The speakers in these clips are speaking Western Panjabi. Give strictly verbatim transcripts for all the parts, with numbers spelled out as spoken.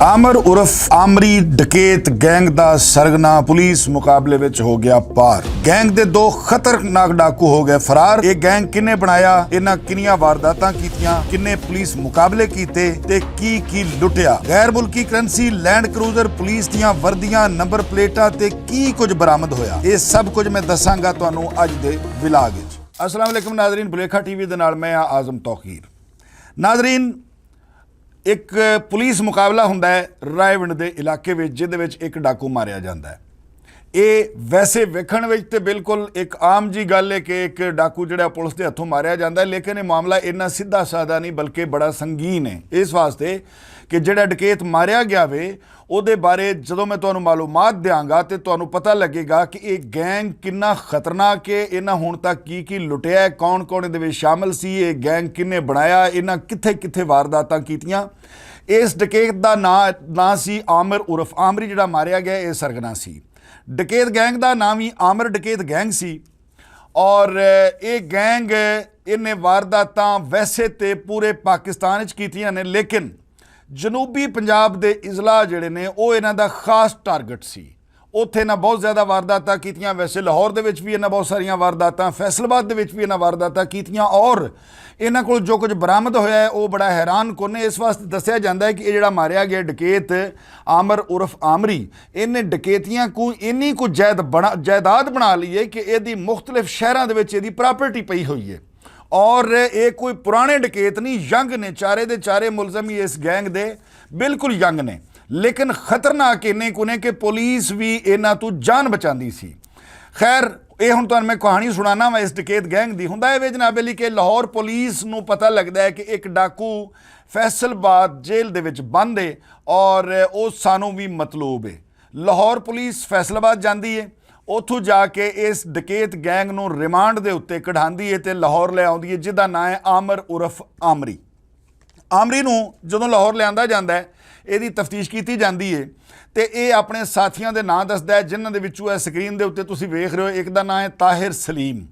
عامر عرف عامری ڈکیت گینگ دا سرگنا پولیس مقابلے وچ ہو گیا پار۔ گینگ دے دو خطرناک ڈاکو ہو گئے فرار۔ یہ گینگ کنے بنایا، انہاں کنیاں وارداتاں کیتیاں، کنے پولیس مقابلے کیتے تے کی کی لٹیا؟ غیر ملکی کرنسی، لینڈ کروزر، پولیس دیاں وردیاں، نمبر پلیٹاں تے کی کچھ برآمد ہویا، یہ سب کچھ میں دساں گا تانوں اج دے ولاگ وچ۔ السلام علیکم ناظرین، بلیکھا ٹی وی دے نال میں ہاں اعظم توقیر۔ ناظرین، ایک پولیس مقابلہ ہوندا ہے رائے ونڈ دے علاقے وچ، جس دے وچ ایک ڈاکو ماریا جاندا ہے۔ یہ ویسے ویکھن وچ تے بالکل ایک عام جی گل ہے کہ ایک ڈاکو جڑا پولیس دے ہتھوں ماریا جاندا ہے، لیکن یہ معاملہ اتنا سیدھا سادہ نہیں بلکہ بڑا سنگین ہے، اس واسطے کہ جڑا ڈکیت ماریا گیا وے، او دے بارے جدوں میں تانوں معلومات دیاں گا تے تانوں پتہ لگے گا کہ یہ گینگ کنا خطرناک ہے، انہاں ہن تک کی کی لٹیا ہے، کون کون دے وچ شامل سی، یہ گینگ کنے بنایا، انہاں کتھے کتھے وارداتاں کیتیاں۔ اس ڈکیت دا ناں ناں سی عامر عرف عامری، جڑا ماریا گیا، یہ سرگنا سی۔ ڈکیت گینگ دا ناں وی عامر ڈکیت گینگ سی۔ اور یہ گینگ انہیں وارداتاں ویسے تے پورے پاکستان وچ کیتیاں نے، لیکن جنوبی پنجاب دے اضلاع جڑے نے، او انہاں دا خاص ٹارگٹ سی۔ اوتھے انہاں بہت زیادہ وارداتاں کیتیاں۔ ویسے لاہور دے وچ بھی انہاں بہت ساریاں وارداتاں، فیصل آباد دے وچ بھی انہاں وارداتاں کیتیاں، اور انہاں کول جو کچھ برآمد ہویا ہے، او بڑا حیران کن ہے۔ اس واسطے دسیا جاندا ہے کہ یہ جڑا ماریا گیا ڈکیت عامر عرف عامری، انہیں ڈکیتیاں کو اینی کو جائید بنا-، جائیداد بنا لی ہے کہ یہ دی مختلف شہراں دے وچ یہ دی پراپرٹی پئی ہوئی ہے۔ اور یہ کوئی پرانے ڈکیت نہیں، ینگ نے، چارے دے چارے ملزم ہی اس گینگ دے بالکل ینگ نے، لیکن خطرناک انہیں کو نے کہ پولیس بھی انہاں تو جان بچاندی سی۔ خیر، یہ ہن تانوں میں کہانی سنانا وا اس ڈکیت گینگ دی۔ ہوندا ہے وے جناب علی کہ لاہور پولیس نو پتہ لگدا ہے کہ ایک ڈاکو فیصل آباد جیل دے وچ بند ہے، اور او سانوں بھی مطلوب ہے۔ لاہور پولیس فیصل آباد جاندی ہے، اتھوں جا کے اس ڈکیت گینگ نوں ریمانڈ دے اُتے کڈھاندی ہے تے لاہور لے آندی ہے، جس دا ناں ہے عامر عرف عامری۔ عامری نوں جدوں لاہور لے آندا جاندا ہے، ایہدی تفتیش کیتی جاندی ہے تے ایہ اپنے ساتھیاں دے ناں دسدا ہے، جنہاں دے وچوں ایہہ سکرین دے اُتے تسی ویکھ رہے ہو، ایک دا ناں ہے طاہر سلیم۔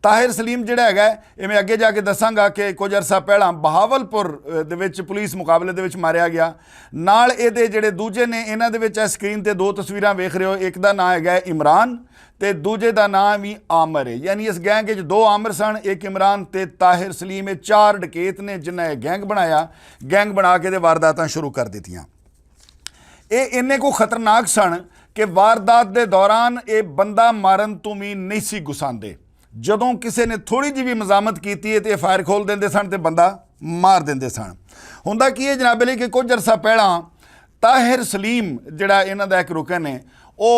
طاہر سلیم جڑا ہے، ایویں اگے جا کے دساں گا کہ کچھ عرصہ پہلاں بہاولپور دے وچ پولیس مقابلے دے وچ ماریا گیا۔ نال ایہدے جڑے دوجے نے، انہاں دے وچ ایہہ سکرین تے دو تصویراں ویکھ رہے ہو، ایک دا ناں ہے عمران تے دوجے دا ناں وی عامر ہے۔ یعنی اس گینگ وچ دو عامر سن، ایک عمران تے طاہر سلیم، ایہہ چار ڈکیت نے جنہاں ایہہ گینگ بنایا۔ گینگ بنا کے تے وارداتاں شروع کر دتیاں۔ ایہہ انہیں کو خطرناک سن کہ واردات دے دوران ایہہ بندہ مارن توں وی نہیں سی گساندے۔ جدوں کسے نے تھوڑی جی وی مزاحمت کیتی ہے تے ایہہ فائر کھول دیندے سن تے بندہ مار دیندے سن۔ ہوندا کی ہے جناب علی کہ کچھ عرصہ پہلاں طاہر سلیم جڑا انہاں دا ایک رکن ہے، او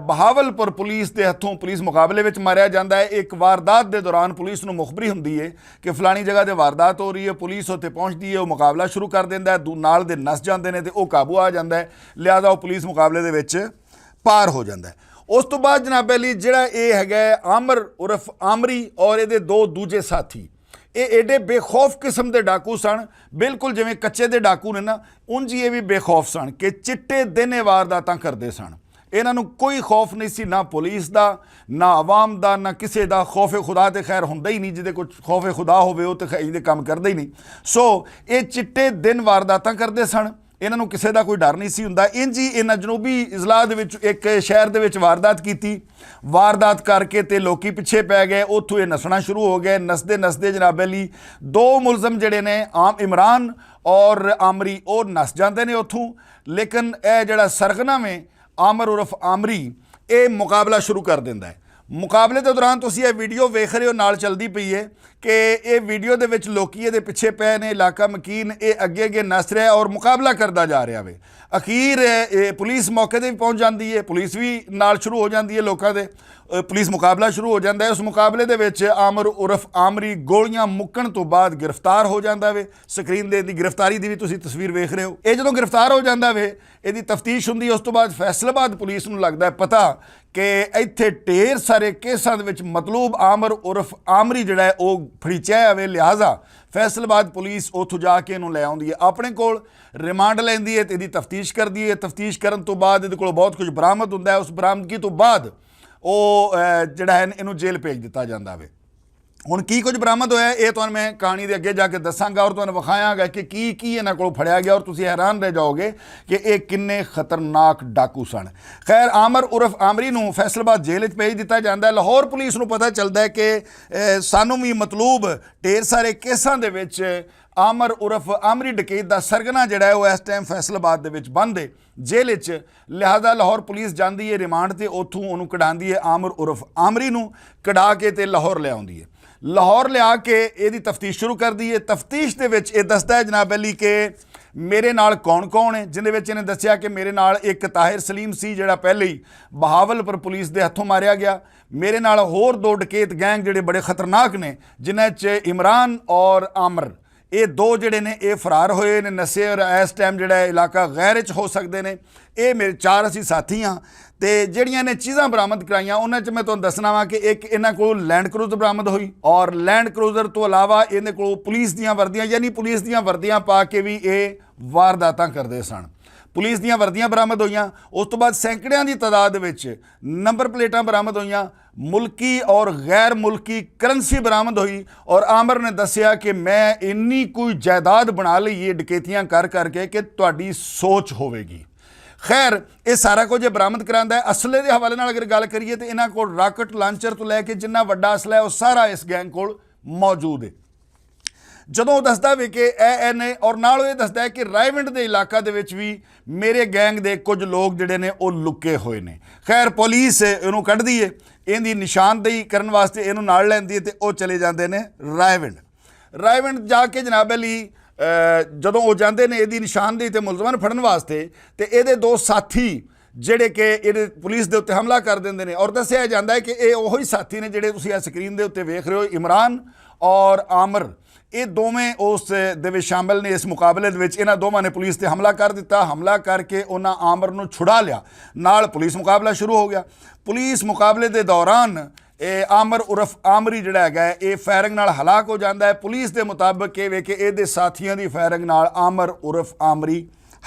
بہاولپور پولیس دے ہتھوں پولیس مقابلے وچ ماریا جاندا ہے۔ ایک واردات دے دوران پولیس نوں مخبری ہوندی ہے کہ فلانی جگہ تے واردات ہو رہی ہے، پولیس اتھے پہنچدی ہے، او مقابلہ شروع کر دیندا ہے، نال دے نس جاندے نے تے او قابو آ جاندا ہے، لہذا او پولیس مقابلے دے وچ پار ہو جاندا ہے۔ اس توں بعد جناب علی جڑا ایہہ ہے عامر عرف عامری اور ایہدے دو دوجے ساتھی، ایہہ ایڈے بے خوف قسم دے ڈاکو سن، بالکل جیویں کچے دے ڈاکو نے نا، انج ایہہ وی بے خوف سن کہ چٹے دن ایہہ وارداتاں کردے سن۔ انہاں نوں کوئی خوف نہیں سی، نہ پولیس دا، نہ عوام دا، نہ کسے دا۔ خوف خدا تے خیر ہوندا ہی نہیں، جدے کچھ خوف خدا ہووے او تے خیر دے کم کردا ہی نہیں۔ سو ایہہ چٹے دن وارداتاں کردے سن، انہاں نوں کسے دا کوئی ڈر نہیں سی ہوندا۔ انج ہی انہاں جنوبی اضلاع دے وچ ایک شہر دے وچ واردات کیتی۔ واردات کر کے تے لوکی پچھے پے گئے، اتھوں ایہہ نسنا شروع ہو گئے۔ نسدے نسدے جناب علی دو ملزم جڑے نے، عام عمران اور عامری، او نس جاندے نے اتھوں۔ لیکن ایہہ جڑا سرغنہ ویں عامر عرف عامری، ایہہ مقابلہ شروع کر دیندا ہے۔ مقابلے دے دوران تسی ایہہ ویڈیو ویکھ رہے ہو، نال چلدی پئی ہے کہ ایہہ ویڈیو دے وچ لوکی ایہدے پچھے پے نے، علاقہ مکین ایہہ اگے اگے نس رہا ہے اور مقابلہ کردا جا رہا وے۔ اخیر ایہہ پولیس موقع تے وی پہنچ جاندی ہے، پولیس وی نال شروع ہو جاندی ہے لوکاں دے۔ پولیس مقابلہ شروع ہو جاندا ہے۔ اس مقابلے دے وچ عامر عرف عامری گولیاں مکن توں بعد گرفتار ہو جاندا وے۔ سکرین دے دی گرفتاری دی وی تسی تصویر ویکھ رہے ہو۔ ایہہ جدوں گرفتار ہو جاندا وے، ایہدی تفتیش ہوندی ہے۔ اس توں بعد فیصل آباد پولیس نوں لگدا ہے پتہ کہ ایتھے ڈھیر سارے کیساں دے وچ مطلوب عامر عرف عامری جڑا ہے او پھڑیچیا ہوئے، لہذا فیصل آباد پولیس اتھوں جا کے انہوں لے آوندی ہے اپنے کول، ریمانڈ لیندی ہے تے ایہدی تفتیش کردی ہے۔ تفتیش کرن توں بعد ایہدے کول بہت کچھ برآمد ہوندا ہے۔ اس برآمدگی توں بعد او جڑا ہے انہوں جیل بھیج دتا جاندا وے۔ ہن کی کچھ برآمد ہویا ہے، اے تہانوں میں کہانی دے اگے جا کے دساں گا اور تہانوں وکھایاں گا کہ کی کی انہاں کولوں پھڑیا گیا، اور تسی حیران رہ جاؤ گے کہ اے کنے خطرناک ڈاکو سن۔ خیر، عامر عرف عامری نوں فیصل آباد جیل وچ بھیج دتا جاندا ہے۔ لاہور پولیس نوں پتہ چلدا ہے کہ، اے، سانوں وی مطلوب ڈھیر سارے کیساں دے وچ عامر عرف عامری ڈکیت دا سرگنا جڑا ہے، او اس ٹائم فیصل آباد دے وچ بند ہے، جیل وچ۔ لہذا لاہور پولیس جاندی ہے ریمانڈ تے، اوتھوں اونوں کڈھاندی ہے عامر عرف عامری نوں، کڈھا کے تے لاہور لے آوندی ہے۔ لاہور لیا کے اے دی تفتیش شروع کر دی ہے۔ تفتیش دے وچ اے دسدا ہے جناب علی کہ میرے نال کون کون ہے، جن دے وچ انہیں دسیا کہ میرے نال ایک طاہر سلیم سی، جڑا پہلے ہی بہاول پر پولیس دے ہتھوں ماریا گیا۔ میرے نال ہور دو ڈکیت گینگ جڑے بڑے خطرناک نے، جنہاں چ عمران اور عامر، اے دو جڑے نے اے فرار ہوئے نے نسے، اور اس ٹائم جڑا ہے علاقہ غیر وچ ہو سکدے نے۔ اے میرے چار اسی ساتھی ہاں، تے جڑیاں نے چیزاں برآمد کرائیاں، انہاں چ میں تانوں دسنا وا کہ ایک انہاں کول لینڈ کروزر برآمد ہوئی، اور لینڈ کروزر تو علاوہ انہاں کول پولیس دیاں وردیاں، یعنی پولیس دیاں وردیاں پا کے وی اے وارداتاں کردے سن۔ پولیس دیاں وردیاں برآمد ہوئیاں۔ اس تو بعد سینکڑیاں دی تعداد وچ نمبر پلیٹاں برآمد ہوئیاں، ملکی اور غیر ملکی کرنسی برآمد ہوئی، اور عامر نے دسیا کہ میں انی کوئی جائیداد بنا لئی ہے ڈکیتیاں کر کر کے کہ تہاڈی سوچ ہوے گی۔ خیر، یہ سارا کچھ یہ برآمد کراندا ہے۔ اسلحے دے حوالے نال اگر گل کریے تے انہاں کول راکٹ لانچر تو لے کے جنہ وڈا اسلحہ ہے، وہ سارا اس گینگ کول موجود ہے۔ جدوں وہ دسدا وے کہ اے اے نے، اور نال وہ یہ دسدا ہے کہ رائیونڈ دے علاقہ دے وچ وی میرے گینگ دے کچھ لوگ جڑے نے، وہ لکے ہوئے نے۔ خیر، پولیس انہوں کڈدی ہے، ان دی نشاندہی کرن واسطے انہوں نال لیندی ہے تے وہ چلے جاندے نے رائیونڈ۔ رائیونڈ جا کے جناب علی، اے، جدوں وہ جاندے نے ایدی نشاندہی تے ملزمان پھڑن واسطے، تے ایدے دو ساتھی جڑے کہ ایدے پولیس دے اُتے حملہ کر دیندے نے، اور دسیا جاندا ہے کہ اے اوہی ساتھی نے جڑے تسی اے سکرین دے اُتے ویکھ رہے ہو، عمران اور عامر، اے دوویں اس دے وچ شامل نے۔ اس مقابلے دے وچ انہاں دوواں نے پولیس تے حملہ کر دتا۔ حملہ کر کے انہاں عامر نوں چھڑا لیا، نال پولیس مقابلہ شروع ہو گیا۔ پولیس مقابلے دے دوران اے عامر عرف عامری جڑا ہے، اے فائرنگ نال ہلاک ہو جاندا ہے۔ پولیس دے مطابق اے وے کہ اے دے ساتھیاں دی فائرنگ نال عامر عرف عامری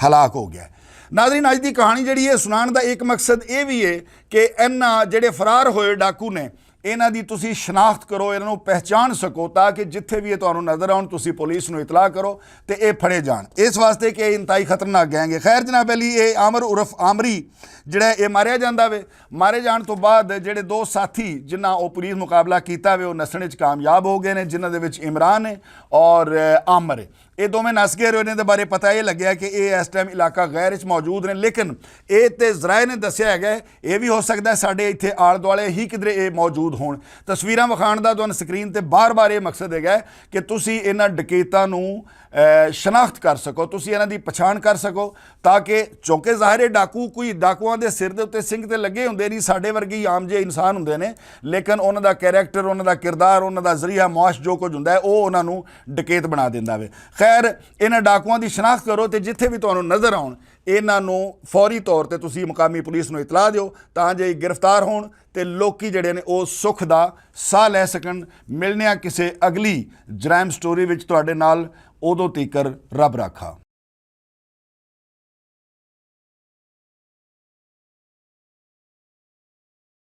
ہلاک ہو گیا ہے۔ ناظرین، اج دی کہانی جڑی ہے سنان دا ایک مقصد اے وی ہے کہ انہاں جڑے فرار ہوئے ڈاکو نے، انہاں دی تسی شناخت کرو، انہاں نوں پہچان سکو، تاکہ جتھے وی اے تانوں نظر آؤن، تسی پولیس نوں اطلاع کرو تے اے پھڑے جان، اس واسطے کہ اے انتہائی خطرناک گینگ ہے۔ خیر جناب علی، اے عامر عرف عامری جڑا ہے، اے ماریا جاندا وے۔ مارے جان تو بعد جڑے دو ساتھی جنہاں او پولیس مقابلہ کیتا وے، او نسنے وچ کامیاب ہو گئے نے، جنہاں دے وچ عمران ہے اور عامر ہے۔ اے دوویں نس گئے رہے نے، دے بارے پتہ اے لگیا کہ اے اس ٹائم علاقہ غیر وچ موجود نے، لیکن اے تے ذرائع نے دسیا ہے کہ اے وی ہو سکدا ہے ساڈے ایتھے آل دوالے ہی کدرے اے موجود ہون۔ تصویراں وکھان دا تہانوں سکرین تے بار بار اے مقصد ہے کہ تسی انہاں ڈکیتاں نوں، اے، شناخت کر سکو، تسی انہاں دی پچھان کر سکو، تاکہ چونکہ ظاہر ہے ڈاکو کوئی ڈاکواں دے سر دے اُتے سنگ تے لگے ہوندے نہیں، ساڈے ورگے ہی عام جے انسان ہوندے نے، لیکن انہاں دا کریکٹر، انہاں دا کردار، انہاں دا ذریعہ معاش جو کچھ ہوندا ہے، او انہاں نوں ڈکیت بنا دیندا وے۔ خیر، انہاں ڈاکواں دی شناخت کرو تے جتھے وی تانوں نظر آؤن، انہاں نوں فوری طور تے تسی مقامی پولیس نوں اطلاع دیو، تاں جے گرفتار ہون تے لوکی جڑے نے او سکھ دا ساہ لے سکن۔ ملنے آں کسے اگلی جرائم سٹوری وچ تہاڈے نال، اودوں تیکر رب رکھا۔